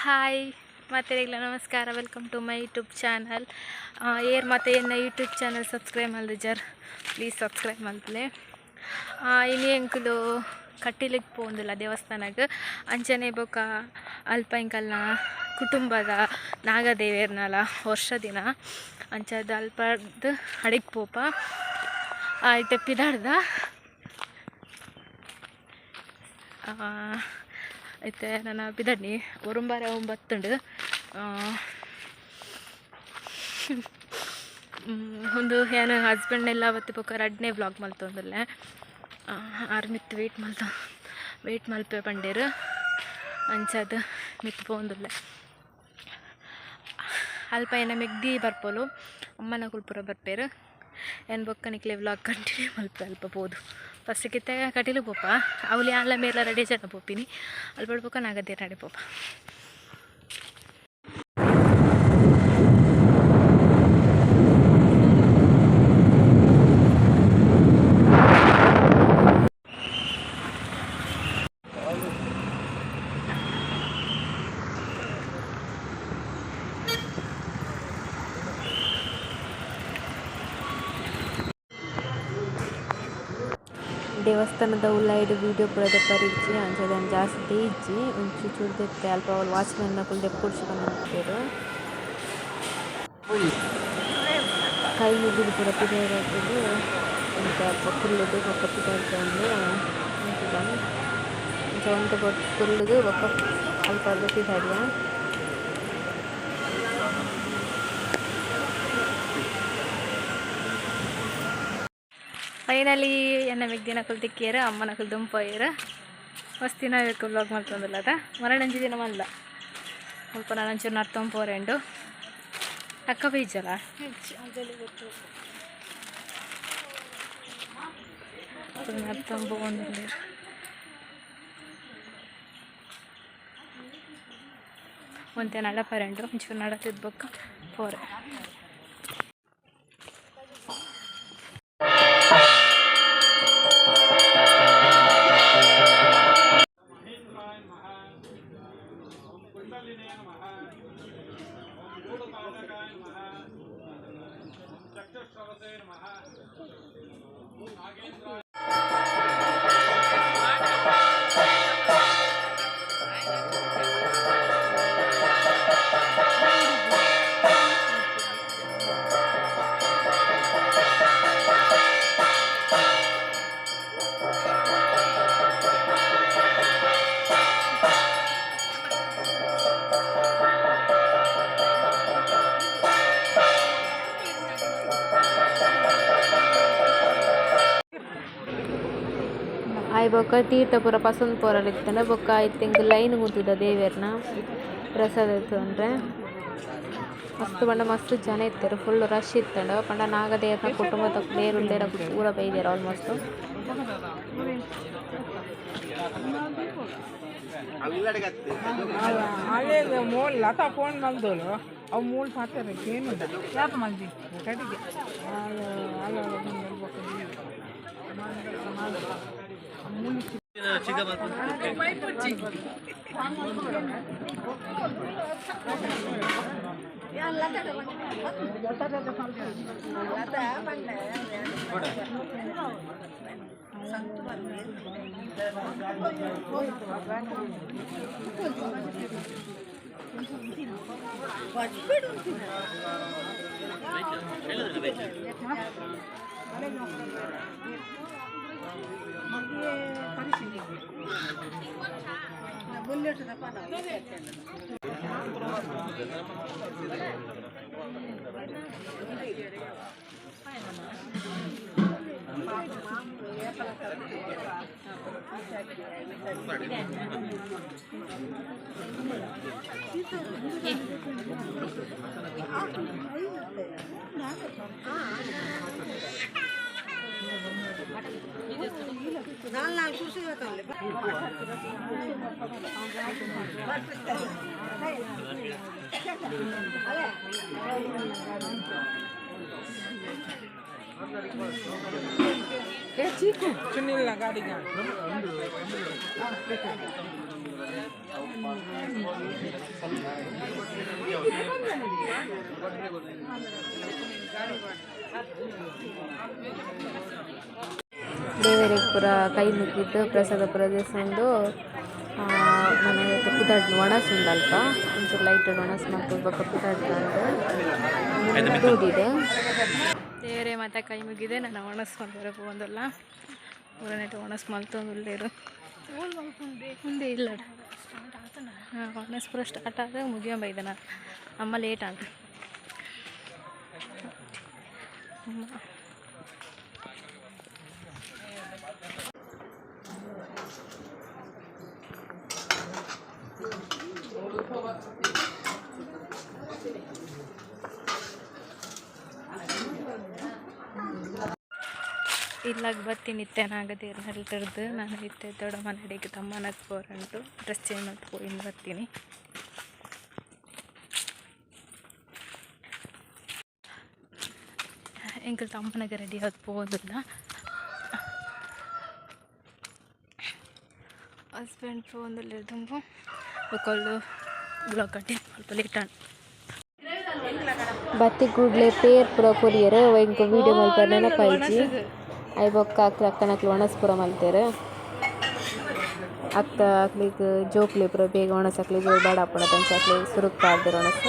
Hi ಮಾತೆರೆಗ್ಲ ನಮಸ್ಕಾರ. Welcome to my YouTube channel. ಏರ್ ಮತ್ತೆ ಎನ್ನ ಯೂಟ್ಯೂಬ್ ಚಾನಲ್ ಸಬ್ಸ್ಕ್ರೈಬ್ ಮಲ್ದಿಜರ್ ಪ್ಲೀಸ್ ಸಬ್ಸ್ಕ್ರೈಬ್ ಮಲ್ಪಲೆ. ಇನಿ ಎಂಕುಲು ಕಟ್ಟಿಲಿಗೆ ಪೋಂದಿಲ್ಲ ದೇವಸ್ಥಾನಕ್ಕೆ ಅಂಚನೆ ಬೊಕ ಅಲ್ಪ ಎಂಕಲ್ನ ಕುಟುಂಬದ ನಾಗದೇವೆರ್ನಲ ವರ್ಷ ದಿನ ಅಂಚದ ಅಲ್ಪದ ಅಡಿಗೆ ಪೋಪ ಆಯ್ತು ಪಿದಾಡ್ದ ಇತ್ತೆ ನನ್ನ ಪಿದಡ್ನಿ ಒರುಂಬಾರೆ ಒಂಬತ್ತುಂಡು. ಒಂದು ಏನು ಹಸ್ಬೆಂಡ್ ಎಲ್ಲ ಬತ್ತಿ ಬೊಕ ರಡ್ನೇ ವ್ಲಾಗ್ ಮಲ್ತೊಂದುಲ್ಲೆ. ಆರ್ ಮಿತ್ತು ವೇಟ್ ಮಲ್ತ ವೇಟ್ ಮಲ್ಪೆ ಪಂಡೇರು ಅಂಚಾದ್ ಮಿತ್ತು ಪೋಂದುಲ್ಲೆ. ಅಲ್ಪ ಏನ ಮೆಗ್ದಿ ಬರ್ಪೋಲು ಅಮ್ಮನ ಪೂರ ಬರ್ಪೇರು. ಏನ್ ಬೊಕ್ಕ ನಿಕ್ಲೆ ವ್ಲಾಗ್ ಕಂಟಿನ್ಯೂ ಮಲ್ಪೆ ಅಲ್ಪ ಪೋದು. ಫಸ್ಟ್ ಕಿತ್ತೆ ಕಟೀಲು ಪೋಪ ಅವ್ಲು ಯಾನ್ಲ ಮೇರ್ಲ ರೆಡಿ ಜನ ಪೋಪಿನಿ ಅಲ್ಪ ಬೊಕ್ಕ ನಾಗದೇರ್ ನಡೆ ಪೋಪ. ದೇವಸ್ಥಾನದ ಉಲಾಯಿಡ್ ವೀಡಿಯೋ ಪೂರ ದೆಪ್ಪರೆ ಇಜ್ಜಿ ಅಂಚಾದ್ ಯಾನ್ ಜಾಸ್ತಿ ಇಜ್ಜಿ ಒಂಚೂರು ಚೂರು ದೆತ್ತೆ ಅಲ್ಪ ಅವ್ಲು ವಾಚ್ಮ್ಯಾನ್ ನಕುಲು ದೆಪ್ಪೊಡ್ಚಿ ಪಂಡೊಂದಿತ್ತೆರ್. ಕೈ ಮುಗಿದ್ ಪೂರ ಪಿದಯಿ ಬತ್ತ್‌ದ್ ಒಂತೆ ಅಲ್ಪ ಕುಲ್ಲುದು ಬೊಕ ಪಿದಯಿ ಪೋಂದು ಅಂಚ ಒಂತೆ ಪೊರ್ತು ಕುಲ್ಲುದು ಬೊಕ ಅಲ್ಪರ್ದ್ ಪಿದಡಿಯ. ಫೈನಲಿ ಎನ್ನ ಮೆಗ್ದಿನಕುಲು ತಿಕ್ಕಿಯೆರ್ ಅಮ್ಮನಕುಲು ದುಂಪು ಪೋಯೆರ್. ಮಸ್ತ್ ದಿನ ಬೇಕು ವ್ಲಾಗ್ ಮಲ್ತೊಂದುಲ್ಲ ಅತ ಮರಣಂಜಿ ದಿನ ಮಲ್ಲ ಮುಲ್ಪ ನನ ಒಂಚೂರು ನರ್ತೊಂದು ಪೋರೆಂಡು ಅಕ್ಕ ಬೀಜಲ ನರ್ತೊಂದು ಪೋವೊಂದುಲ್ಲೆರ್. ಒಂತೆ ನಡಪರೆ ಉಂಡು ಒಂಚೂರು ನಡತಿದ್ ಬೊಕ್ಕ ಪೋರೆ. ಆಯ್ ಬೊಕ ತೀರ್ಥ ಪೂರ ಪಸೊಂದು ಪೋರೊಂದಿತ್ತುಂಡ ಬೊಕ ಐತ ಎಂಕ್ ಲೈನ್ ಉಂತುದ ದೇವೆರ್ನ ಪ್ರಸಾದ ದೆತೊನ್ರೆ. ಮಸ್ತ್ ಪಂಡ ಮಸ್ತ್ ಜನ ಇತ್ತೆರ್ ಫುಲ್ ರಶ್ ಇತ್ತುಂಡು. ಪಂಡ ನಾಗದೇವನ ಕುಟುಂಬದಕುಲು ಏರ್ ಉಲ್ಲೆರ್ ಅಕುಲು ಪೂರ ಬೈದೆರ್ ಆಲ್ಮೋಸ್ಟ್. ಅಲ್ಲೇ ಮೂಲ್ ಲತಾ ಫೋನ್ ಮಲ್ದೋಲು ಅವು ಮೂಲು ಪಾತೆರ ಕೇನುದ ಯಾಪ ಮಲ್ದಿ ಕಡೆಗೆ ಏ ಚೀಕು ಚುನ್ನಿಲ್ಲ ಗಾಡಿಗೆ. ದೇವರಿಗೆ ಪೂರ ಕೈ ಮುಗಿದು ಪ್ರಸಾದ ಪೂರ ದೆಸೊಂದು ಮನೆಗೆ ಪಿದಾಡ್ ಒಣಸ್ ಉಂಡಲ್ಪ ಒಂಚೂರು ಲೈಟ್ ಒಣಸ್ ಮಲ್ತ್ ಬೊಕ್ಕ ಪಿದಾಡ್ಂಡ್ ತೂದಿದೆ. ದೇವರೇ ಮಾತ ಕೈ ಮುಗಿದೆ. ನಾನು ಒಣಸ್ ಮಲ್ಪೆರೆ ಪೋವೊಂದುಲ್ಲ. ಊರನೆಟ್ ಒಣಸ್ ಮಲ್ತೊಂದುಲ್ಲೆರ್. ಮುಂದೆ ಇಲ್ಲ, ಹಾಂ, ಒಣಸ್ ಪೂರ ಸ್ಟಾರ್ಟ್ ಆದ ಮುಗಿಯೋ ಬೈದನ. ಅಮ್ಮ ಲೇಟ್ ಆಂಡ್ ಅಮ್ಮ. ಇಲ್ಲಾಗ ಬತ್ತೀನಿ ಇತ್ತೆ ನಾಗದೇವ್ರ ನಲ್ತರ್ದು. ನಾನು ಇತ್ತೆ ದೊಡ್ಡ ಮನೆಗೆ ತಮ್ಮನಕ್ಕೆ ಪೋರಂಟು ಡ್ರೆಸ್ ಚೇಂಜ್ ಮಲ್ತ್ ಪೋಯಿನ್ ಬರ್ತೀನಿ. ಎಂಕಲ್ ತಮ್ಮನಗ ರೆಡಿ ಆದ್ ಪೋವೊಂದುಲ್ಲ. ಹಸ್ಬೆಂಡ್ ಪೋವೊಂದುಲ್ಲೆರ್ ದುಂಬು. ಬೊಕ ಬ್ಲಾಗ್ ಕಟ್ಟಿಂಗ್ ಸ್ವಲ್ಪ ಲೇಟ್ ಆಂಡ್. ಬತ್ತಿ ಕೂಡ್ಲೆ ಪೇರ್ ಪೂರ ಕೊರಿಯೆರ್. ಎಂಕ್ ವೀಡಿಯೋ ಮಲ್ಪರೆ ನೆನಪಾಯಿಜಿ. ಅಯ್ ಬೊಕ್ಕ ಅಕ್ಲ್ ಅಕ್ಕನಕ್ಲ್ ಒಣಸ್ ಪೂರ ಮಲ್ತೆರ್. ಅತ್ತ ಅಕ್ಲೆಗ್ ಜೋಕ್ಲೆ ಪೂರ ಬೇಗ ಒಣಸ್ ಅಕ್ಲೆಗ್ ಜೋರು ಬೋಡಾಪುಂಡು ಅಂಚ ಅಕ್ಲೆಗ್ ಸುರುಕ್ ಪಾಡ್ದೆರ್ ಒಣಸ್.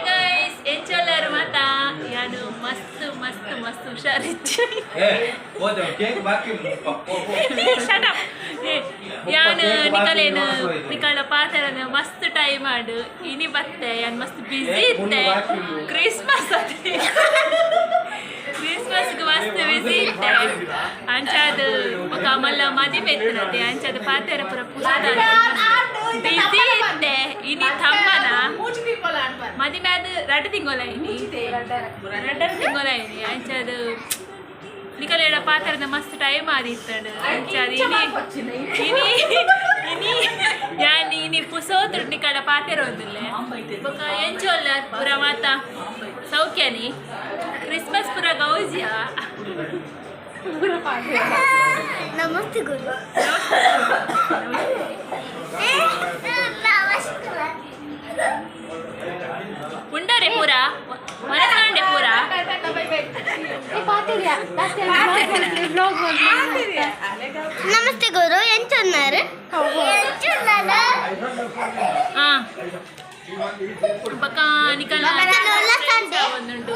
ಗೈಸ್, ಎಂಚೊಲ್ಲರು ಮಾತಾ? ಯಾನು ಮಸ್ತ್ ಮಸ್ತ್ ಮಸ್ತ್ ಹುಷಾರಿಚ್ಚಿ. Shut up. ಯಾನು ನಿಕಲೇನು ನಿಕಲ ಪಾತೆರನ ಮಸ್ತ್ ಟೈಮ್ ಆಡು ಇನಿ ಬತ್ತೆ. ಯಾನ್ ಮಸ್ತ್ ಬ್ಯುಸಿ ಇತ್ತೆ. ಕ್ರಿಸ್ಮಸ್ ಅದೇ, ಕ್ರಿಸ್ಮಸ್ಗೆ ಮಸ್ತ್ ಬ್ಯುಸಿ ಇತ್ತೆ. ಅಂಚಾದ ಬೊಕ ಮಲ್ಲ ಮದಿಮೆ ಇತ್ತಿನತೆ. ಅಂಚಾದ ಪಾತೆರ ಪೂರ ಪುಸಾದ ಬ್ಯುಸಿ ಇತ್ತೆ. ಇನಿ ತಮ್ಮನ ಮದಿಮೆ ಆದ್ 2 ತಿಂಗೊಲ ಇನಿ, 2.5 ತಿಂಗೊಲ ಇನಿ. ಅಂಚಾದ ನಿಕಲೇಡ ಪಾತೆರದ ಮಸ್ತ್ ಟೈಮ್ ಆದಿತ್ತಂಡು. ಅಂಚಾದ ಇನಿ ಇನಿ ಇನಿ ಯಾನ್ ಇನಿ ಪುಸೋತ್ರ ನಿಕಡ ಪಾತೆರ ಒಂದುಲ್ಲೆ. ಬೊಕ ಎಂಚೊಲ್ಲ ಪೂರ ಮಾತ? ಸೌಖ್ಯನಿ? ಕ್ರಿಸ್ಮಸ್ ಪೂರ ಗೌಜಿಯಾ? ನಮಸ್ತೆ ಗುರು, ನಮಸ್ಕಾರ. ಉಂಡರೆ ಪೂರ ಮನಸಾಂಡೆ ಪೂರ. ಬ್ಲಾಗ್. ನಮಸ್ತೆ ಗುರು, ಎಂಚುన్నారు? ಎಂಚುన్నారు? ಹಾ, ಬೊಕ ನಿಕಲ ಒಂದುಂಡು.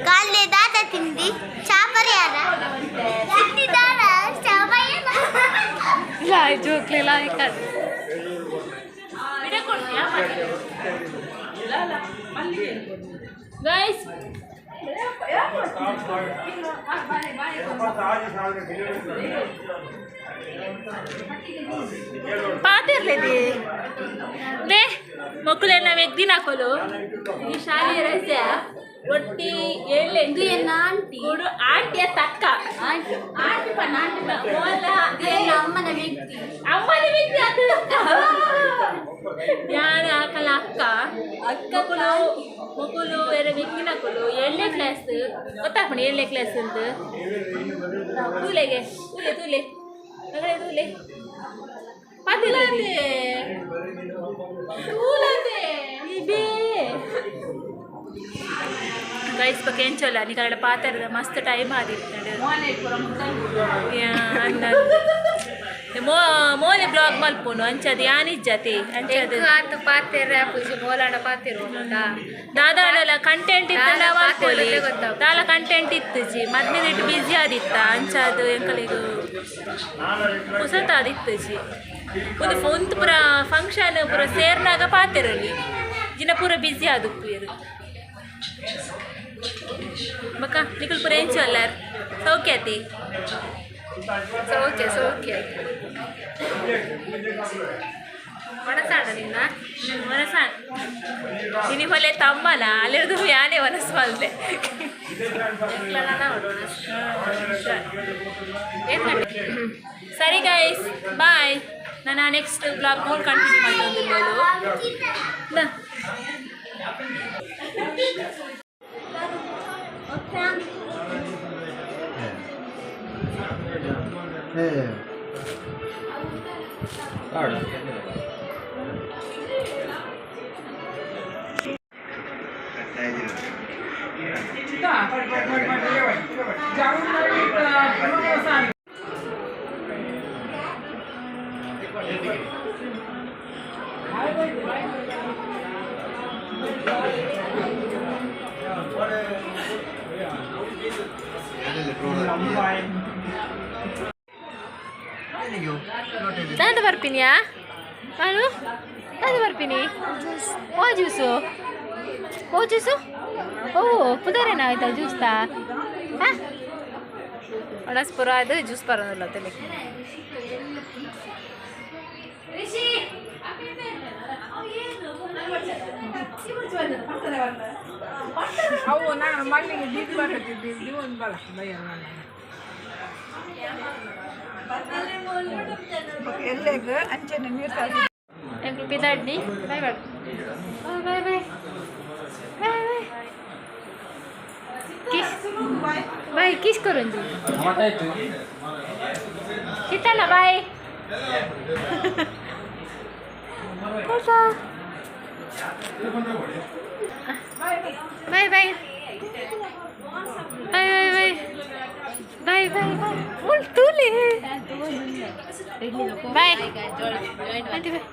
ಕಾಲೆ ದಾದ ತಿಂದಿ? ಚಾಪರ್ಯಾರ ತಿಂದಿದ್ದಾರ? ಚಾಪರ್ಯಾರ? ಇಲ್ಲ, ಜೋಕ್ಲಿಲ್ಲ. ವಿಡಿಯೋ ಕೊಡ್ತೀಯಾ? ಗೈಸ್, ಪಾತಿರ್ಲೇದಿ ಲೇ ಮಕ್ಕಳೆಲ್ಲ ಮೆಗ್ದಿನ ಹಾಕೋಲು. ಈ ಶಾಲೆ ರಜೆ ಒಟ್ಟಿ ಏಳ್ಲೆ ಆಂಟಿ ಆಂಟಿಯ ತಕ್ಕ ಆಂಟಿ ಪಣ್ಣ ಆಂಟಿ ಮೋಲ ಅಮ್ಮನ ವ್ಯಕ್ತಿ. ಅಮ್ಮನ ವ್ಯಕ್ತಿ ಅದು. ಯಾರ ಆಕಲ ಅಕ್ಕ ಅಕ್ಕ ಮಕ್ಕಳು ಮಕ್ಕಳು ಬೇರೆ ವ್ಯಕ್ತಿನಕುಲು. 7ನೇ ಕ್ಲಾಸ್ ಗೊತ್ತಾಪಣ, 7ನೇ ಕ್ಲಾಸ್ ಅಂತ. ತೂಲೆಗೆ ತೂಲೆ ತೂಲೆ ಮಗಳೇ ತೂಲೆ ಪದಿಲದೆ ತೂಲದೆ ಇದೇ. ಗೈಸ್, ಬೊಕ ಎಂಚೊಲ್ಲ? ನಿಕಲಡ ಪಾತೆರದ ಮಸ್ತ್ ಟೈಮ್ ಆದಿತ್ತಂಡು. ಮೋ ಮೋಲೆ ಬ್ಲಾಗ್ ಮಲ್ಪುನು. ಅಂಚದ ಯಾನಿಜ್ಜತಿ ಅಂಚದ. ಆತು ಪಾತೆರ ಪೂಜೆ ಮೋಲಾಡ ಪಾತೆರು. ದಾದಾಡಲ ಕಂಟೆಂಟ್ ಇತ್ತಂಡ ಮಲ್ಪೊಲಿ. ದಾಲ ಕಂಟೆಂಟ್ ಇತ್ತುಜಿ. ಮದ್ಮೆದಿಟ್ಟು ಬ್ಯುಸಿ ಆದಿತ್ತ. ಅಂಚಾದ್ ಎಂಕಲೆಗ್ ಪುಸತ್ ಆದಿತ್ತುಜಿ. ಒಂದು ಒಂದು ಪೂರ ಫಂಕ್ಷನ್ ಪೂರ ಸೇರ್ನಾಗ ಪಾತೆರಲಿ ಜಿನ ಪೂರ ಬ್ಯುಸಿ ಆದುಪ್ಪುವೆರ್. ಬೊಕ ನಿಕುಲ್ ಪೂರ ಎಂಚೊಲ್ಲರ್? ಸೌಖ್ಯತಿ? ಸೌಖ್ಯ ಸೌಖ್ಯ. ಒಣಸಾಡ ನಿನ್ನ. ವನಸ ಇನಿ ಹೊಲೆ ತಮ್ಮನ ಅಲ್ಲಿರ್ದು ಯಾನೇ ವನಸ್ ಮಲ್ದೆ. ಏನ್ ಮಾಡಿ? ಸರಿ ಗೈಸ್, ಬಾಯ್. ನಾನು ನೆಕ್ಸ್ಟ್ ಬ್ಲಾಗ್ ಮೂರು ಕಂಟಿನ್ಯೂ ಮಾಡ್ತೊಂದಿಲ್ಲ. ದಾದ ಬರ್ಪಿನಿಯಾ ಮಾನು? ದಾದ ಬರ್ಪಿನಿ? ಓ ಜ್ಯೂಸು, ಓ ಜ್ಯೂಸು, ಓ ಪುದರೇನ ಆಯ್ತಾ ಜ್ಯೂಸ್ತಾ? ಹಾಂ, ಒಣಸ್ಪುರ ಅದು ಜ್ಯೂಸ್ ಬರೋದಿಲ್ಲ ತಲೆ. ಅವು ನಾನು ಮಲ್ಲಿಗೆ ಬೀದಿ ಬರತ್ತಿದ್ದೆ ಒಂದು ಬಲ ಬಯ್ಯ ಎಲ್ಲೆಗ್ ಅಂಚನೆ ನೀರು. ಎಂಕುಲು ಪಿದಾಡ್ನಿ. Bye bye bye bye bye bye kiss bye kiss ಕೊರೊಂಜಿ ಚಿತ್ತಲ್ಲ. Bye, tata, bye bye bye bye bye bye bye bye. ಮುಲ್ ತೂಲೆ. Bye aunty, bye.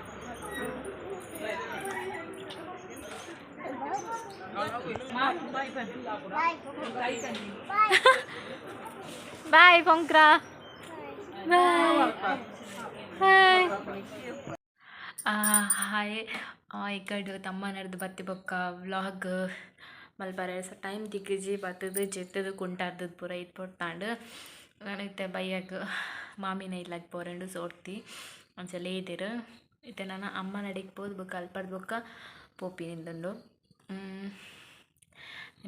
ಬಾಯ್ ಪೊಂಕ್ರ, ಬಾಯ್ ಬಾಯ್. ಹಾಯ್, ಈ ತಮ್ಮ ನಡೆದು ಬತ್ತಿ ಬೊಕ್ಕ ವ್ಲಾಗ್ ಮಲ್ಪರೆ ಸೊ ಟೈಮ್ ತಿಕ್ಕಿಜಿ. ಬತ್ತದು ಜೆತ್ತದು ಕುಂಟಾರ್ದದ್ದು ಪೂರ ಇತ್ತು ಪೊರ್ತಾಂಡ್. ಇತ್ತೆ ಬಯ್ಯಗ್ ಮಾಮಿನ ಇಲ್ಲಗ್ ಪೋರಂಡು ಸೋರ್ತಿ ಅಂಚ ಲೇದಿರು. ಇತ್ತೆ ನಾನು ಅಮ್ಮ ನಡಿಗೆ ಪೋದು ಬೊಕ್ಕ ಅಲ್ಪರ್ದು ಬೊಕ್ಕ ಪೋಪಿನಿಂದುಂಡು.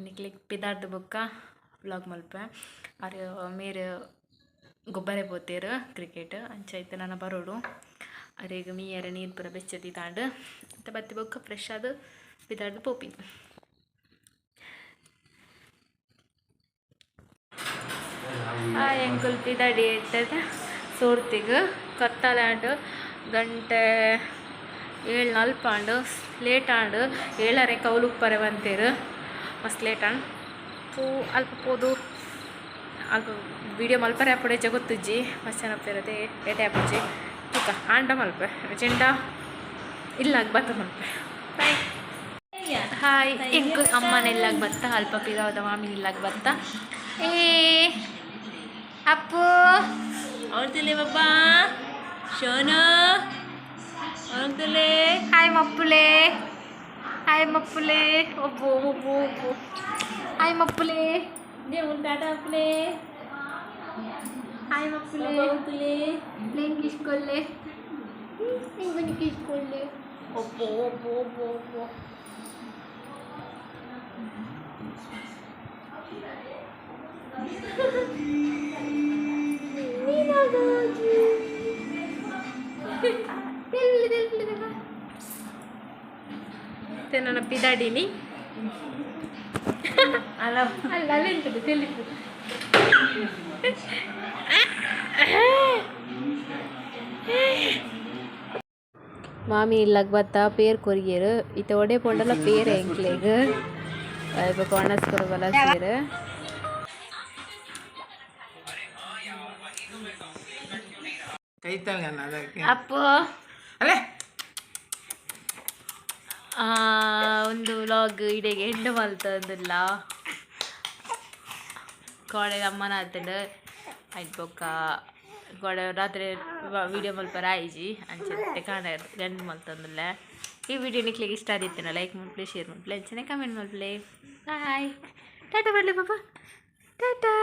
ನಿಕ್ಲೆಗ್ ಪಿದಾರ್ದು ಬೊಕ್ಕ ವ್ಲಾಗ್ ಮಲ್ಪೆ. ಆರ್ ಮೇರ್ ಗೊಬ್ಬರ ಪೋತೇರು ಕ್ರಿಕೆಟ್ ಅಂಚ. ಇತ್ತೆ ನಾನು ಬರೋಡು ಅರೆಗ್ ಮೀಯರ ನೀರು ಪೂರ ಬೆಚ್ಚದಿ ತಾಂಡ್. ಇತ್ತೆ ಬತ್ತಿ ಬೊಕ್ಕ ಫ್ರೆಶ್ ಆದ್ ಪಿದಾರ್ದು ಪೋಪಿನಿ. ಎಂಕುಲು ಪಿದಾಡಿ ಇತ್ತದ ಸೋರ್ತಿಗ್. ಕತ್ತಲೆ ಆಂಡ್, ಗಂಟೆ 7:40 ಆಂಡ್. ಲೇಟ್ ಆಂಡ್. 7:30 ಕೌಲು ಉಪ್ಪರೆ ಬಂತೇರು. ಮಸ್ತ್ ಲೇಟ್ ಆಂಡ್. ಪೂ ಅಲ್ಪ ಪೋದು ಅಲ್ಪ ವೀಡಿಯೋ ಮಲ್ಪರೆ ಆಪುಡೆ ಗೊತ್ತುಜ್ಜಿ. ಮಸ್ತ್ ಜನ ಉಪ್ಪೆರತೆ ಲೇಟ್ ಆಪುಜಿ. ತೂಕ ಆಂಡ ಮಲ್ಪೆ ಚೆಂಡ ಇಲ್ಲ ಬತ್ತ ಮಲ್ಪೆ. ಬಾಯ್. ಹಾಯ್, ಎಂಕು ಅಮ್ಮನೆಲ್ಲಾಗ ಬತ್ತ ಅಲ್ಪ ಪಿದಾವದ ಮಾಮಿನ ಇಲ್ಲಾಗ ಬತ್ತ. ಏ ಅಪ್ಪು. ಅವ್ರತಲೆ ಬಾಬಾ ಶೋನಾ ಅವ್ರಂತಲೆ. ಹಾಯ್ ಮಪ್ಪುಲೆ, ಹಾಯ್ ಮಪ್ಪುಲೆ. ಒಬ್ಬು ಒಬ್ಬು ಒಬ್ಬು. ಹಾಯ್ ಮಪ್ಪುಲೆ. ಟಾಟಾ ಅಪ್ಪುಲೆ. ಹಾಯ್ ಮಪ್ಪುಲೆ. ಅವ್ರಂತಲೆ. ಪ್ಲೇನ್ ಕಿಸ್ಕೊಳ್ಳೆ, ನಿಂಗೊಂದು ಕಿಸ್ಕೊಳ್ಳೆ. ಒಬ್ಬು ಒಬ್ಬು ಒಬ್ಬು ಒಬ್ಬು. ನನ್ನ ಪಿದಾಡಿನಿ. ಅಲ್ಲ. ಅಲ್ಲ, ಅಲ್ಲೆಂತದ್ದು ತಿಳಿತು. ಮಾಮಿ ಇಲ್ಲಗ್ ಬತ್ತ ಪೇರ್ ಕೊರಿಯೆರ್. ಇತ್ತೆ ಒಡೆ ಪೋಂಡಲ ಪೇರ್ ಎಂಕ್ಲೆಗ್ ಬೊಕ ಒಣಸ್ ಪೂರ ಬಲಸಿಯೆರ್. ಕೈತಂಗನ ಅದಕ್ಕೆ. ಅಪ್ಪು. ಅಲ್ಲೇ. ಒಂದು ವ್ಲಾಗ್ ಇಡೆಗೆ ಎಂಡ್ ಮಲ್ತಂದಿಲ್ಲ. ಕೋಡೆ ಅಮ್ಮನ ಆತಂಡ್ ಆಯ್ತು. ಬೊಕ್ಕ ಕೋಡೆ ರಾತ್ರಿ ವೀಡಿಯೋ ಮಲ್ಪರ ಆಯ್ಜಿ. ಅಂಚೆ ಕಾಣ ಎಂಡ್ ಮಲ್ತಂದಿಲ್ಲ. ಈ ವಿಡಿಯೋ ನಿಕ್ಲಿಗೆ ಇಷ್ಟ ಆದಿತ್ತೇನ ಲೈಕ್ ಮಲ್ಪಲೆ, ಶೇರ್ ಮಲ್ಪಲೆ, ಅಂಚನೆ ಕಮೆಂಟ್ ಮಲ್ಪಲೆ. ಬಾಯ್, ಟಾಟಾ. ಬರಲಿ ಪಾಪ, ಟಾಟಾ.